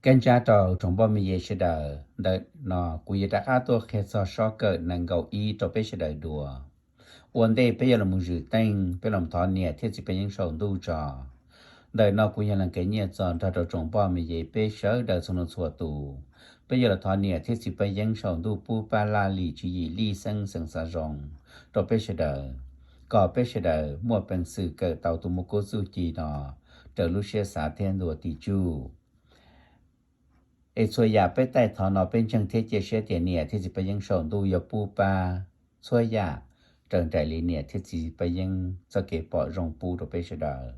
Kab ntsab rau tsoom poj me ye sawv daws, ntawm no kuv yuav rov qab tuaj qhia txog sob kawm nees nkaum ib rau peb sawv daws dua. Ua ntej peb yuav los mus zwm teej, peb los thov niam thiab txiv paj yeeb saum ntuj tso. Ntawm no kuv yog lees kev nyiaj txog nrog rau tsoom poj me ye peb sawv daws txhua leej txhua tus, peb yuav los thov niam thiab txiv paj yeeb saum ntuj pub pab laj lim tswv yim lij xeeb xeev xav zoo rau peb sawv daws, kom peb sawv daws muaj peev xwm kawm tau tus mos kub txuj ci no raws lub siab xav thiab ntuas tim tsuj. Es txhua yam peb taij thov no peb ntseeg thiab cia siab tias niam thiab txiv paj yeeb saum ntuj yuav pub pab txhua yam raws nraim li niam thiab txiv paj yeeb txoj kev pom zoo pub rau peb sawv daws.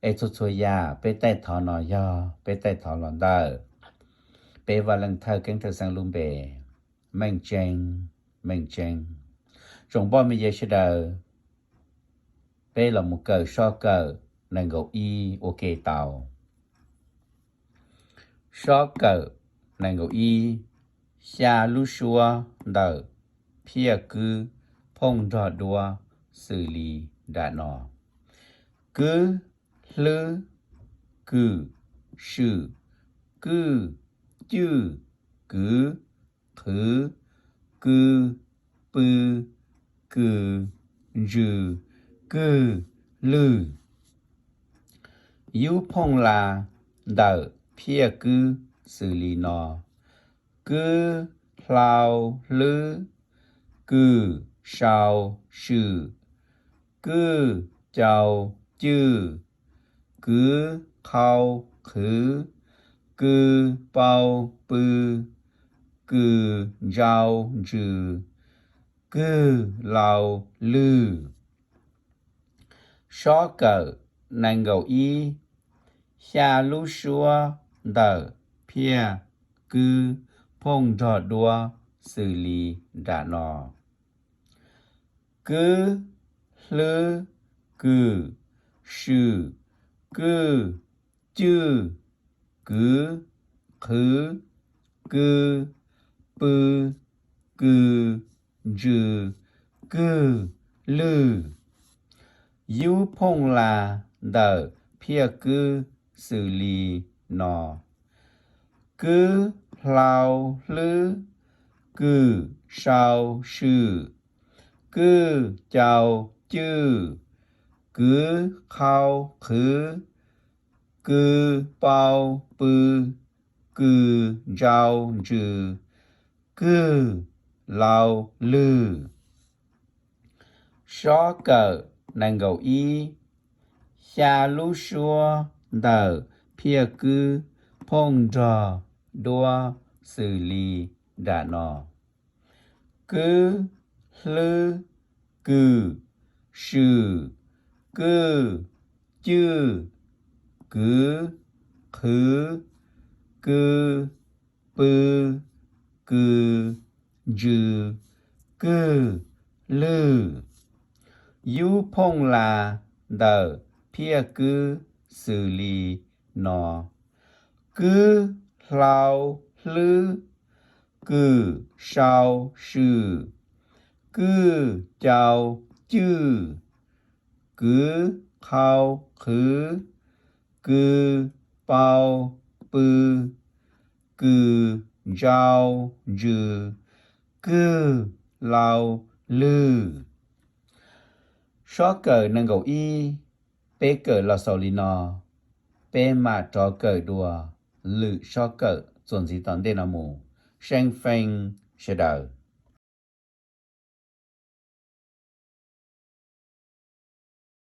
Es txhua txhua yam peb taij thov no yog peb taij thov los ntawm peb Vaj Leej Thawj Keeb Thawj Xeeb lub npe, meej tseeb, meej tseeb. Tsoom poj me ye sawv daws, peb los mus kawm sob kawm nees nkaum ib ua ke tau. Sob kawm nees nkaum ib, xya lub suab ntawm phiaj kwb phooj nrog duab xws li nram no: kwb, hlwb, kwm, swm, kwj, cwj, kwv, qhwv, pw, kws, ntsws, kwg, lwg. Yub phooj las ntawm phiaj kwb xws li no: kwb, hlau, hlwb, kwm, sau, swm, kwj, cau, cwj, kwv, qhau, qhwv, kws, pau, pw, kws, ntsau, ntsws, kwg, lau, lwg. Sob kawm nees nkaum ib, xya lub suab ntawm phiaj kwb phooj nrog duab xws li nram no: kwb, hlwb, kwm, swm, kwj, cwj, kwv, qhwv, kws, pw, kws, ntsws, kwg, lwg. Yub phooj las ntawm phiaj kwb xws li no: kwb, hlau, hlwb, kwm, sau, swm, kwj, cau, cwj, kwv, qhau, qhwv, kws, pau, pw, kws, ntsau, ntsws, kwg, lau, lwg. Sob kawm nees nkaum ib, xya lub suab ntawm phiaj kwb phooj nrog duab xws li nram no: kwb, hlwb, kwm, swm, kwj, cwj, kwv, qhwv, kws, pw, kws, ntsws, kwg, lwg. Yub phooj las ntawm phiaj kwb xws li no: kwb, hlau, hlwb, kwm, sau, swm, kwj, cau, cwj, kwv, qhau, qhwv, kws, pau, pw, kws, ntsau, ntsws, kwg, lau, lwg. Sob kawm nees nkaum ib peb kawm los xaus li no, peb mam rov kawm dua lwm sob kawm txuas ntxiv tom ntej no mus. Seeb feeb sawv daws.